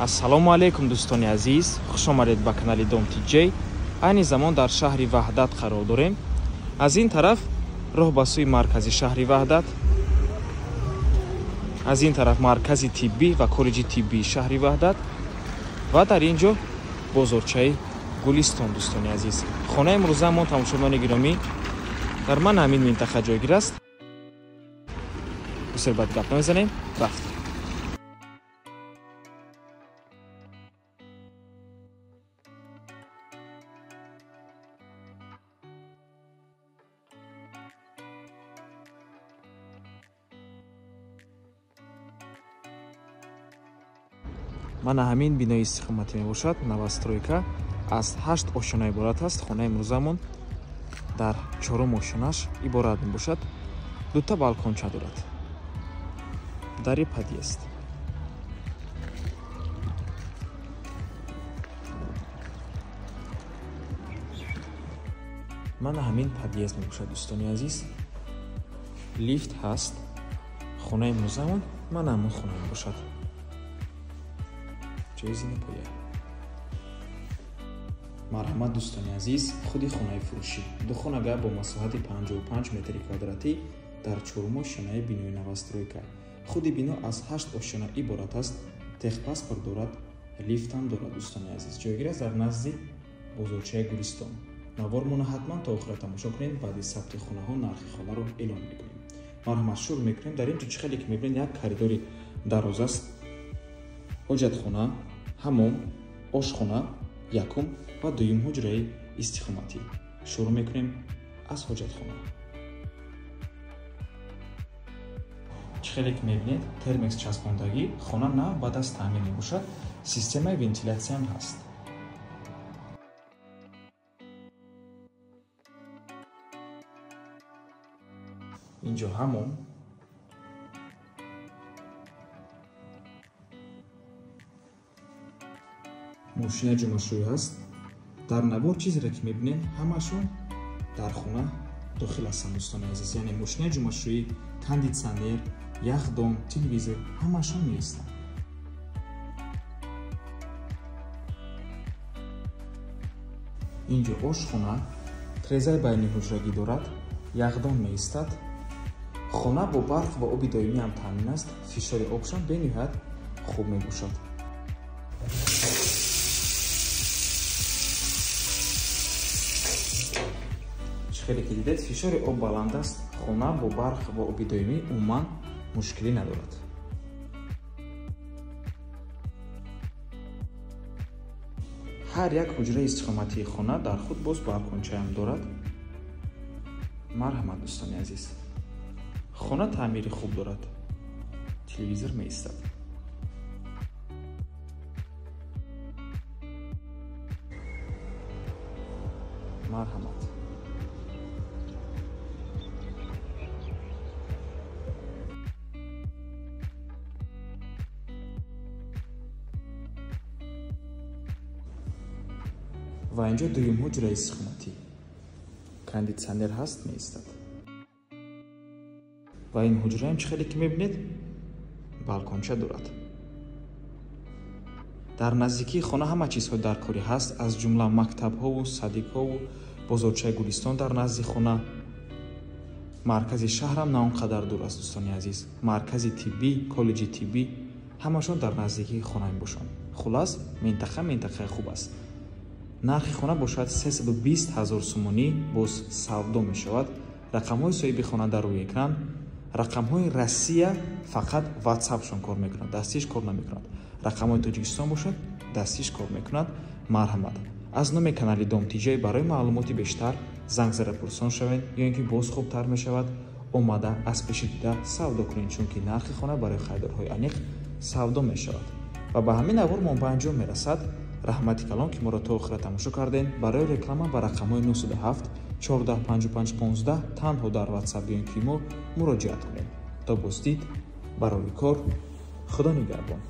Ассалому алайкум, дӯстони азиз, хуш омадед ба канали Дом ТҶ. Айни замон дар шаҳри Ваҳдат қарор дорем. Аз ин тараф роҳ ба сӯи маркази шаҳри Ваҳдат, аз ин тараф маркази тиббӣ ва коллеҷи тиббии шаҳри Ваҳдат ва дар ин ҷо бозорчаи Гулистон. Дӯстони азиз, хонаи имрӯзаамон, тамошобинони гиромӣ, дар ман ҳамин минтақа ҷойгир аст. Бисёр бад гап намезанем, рафт. Мана ҳамин бинои истиқоматӣ мебошад, новостройка, аз 8 ошёна иборат аст. Хонаи имрӯзамон дар 4-ум ошёнаш иборат мебошад. Дута балконча дорад. Дари подъезд. Мана ҳамин подъезд мебошад, дӯстони азиз. Лифт ҳаст. Хонаи имрӯзамон мана ҳамон хона мебошад. Ҷои зинапоя. Марҳамат, дӯстони азиз, худи хонаи фурӯшӣ. Ду хонага бо масоҳати 55 метри квадратӣ дар 4-ум ошёнаи бинои новостройка. Худи бино аз 8 ошёна иборат аст, техпаспорт дорад, лифтам дорад, дӯстони азиз. Ҷойгир аст дар назди бозорчаи Гулистон. Навормона ҳатман то охира тамошо кунед, баъди сабти хонаҳо нархи хонаро эълон мекунем. Марҳамат, шурӯъ мекунем. Дар ин ҷо чӣ хеле ки мебинед, як коридори дароз аст. Ҳоҷатхона, ҳамом, ошхона, якум ва дуюм ҳуҷраи истиқоматӣ. Шурӯъ мекунем аз ҳоҷатхона. Чӣ хеле ки мебинед, термекс часпондагӣ, хона нав баъд аз таъмир мебошад, системаи вентилятсияам ҳаст. Инҷо ҳамом, мошина ҷумъашӯӣ ҳаст. Дар навор чизеро ки мебинед, ҳамашон дар хона дохил ҳастанд, дӯстони азиз. Яъне мошинаи ҷумъашӯӣ, кондитсионер, яхдон, телевизор ҳамашон меистанд. Инҷо ошхона, трезаи байниҳуҷрагӣ дорад, яхдон меистад. Хона бо барқ ва оби доимӣ ҳам таъмин аст. Фишори обшон бениҳоят хуб мебошад. Хеле ки дидед, фишори об баланд аст. Хона бо барқ ва оби доимӣ умуман мушкилӣ надорад. Ҳар як ҳуҷраи истиқоматии хона дар худ боз балкончаам дорад. Марҳамат, дӯстони азиз. Хона таъмири хуб дорад. Телевизор меистад. Марҳамат. Ва инҷо дуюм ҳуҷраи истиқоматӣ. Кондитсионер ҳаст, меистад. Ва ин ҳуҷраам чӣ хеле ки мебинед, балконча дорад. Дар наздикии хона ҳама чизҳо даркорӣ ҳаст, аз ҷумла мактабҳову садикҳову бозорчаи Гулистон дар назди хона. Маркази шаҳрам на он қадар дур аст, дӯстони азиз. Маркази тиббӣ, коллеҷи тиббӣ ҳамашон дар наздикии хона мебошанд. Хулас, минтақа минтақаи хуб аст. Нархи хона бошад 320 000 сомонӣ, боз савдо мешавад. Рақамҳои соҳиби хона дар рӯи экран. Рақамҳои Россия фақат WhatsApp-шон кор мекунад, дастиш кор намекунад. Рақамҳои Тоҷикистон бошад, дастиш кор мекунад. Марҳамат, аз номи канали Дом ТҶ барои маълумоти бештар занг зада пурсон шавед, ё ин ки боз хубтар мешавад омада аз пеши дида савдо кунед, чунки нархи хона барои харидорҳои аниқ савдо мешавад. Ва ба ҳамин навор мо ба анҷом мерасад. Раҳмати калон, ки моро то охира тамошо кардем. Барои реклама ба рақамҳои 907 14 55 15 танҳо дар WhatsApp ё ин ки мо муроҷиат кунед. То боздид, барои кор, Худо нигаҳбон.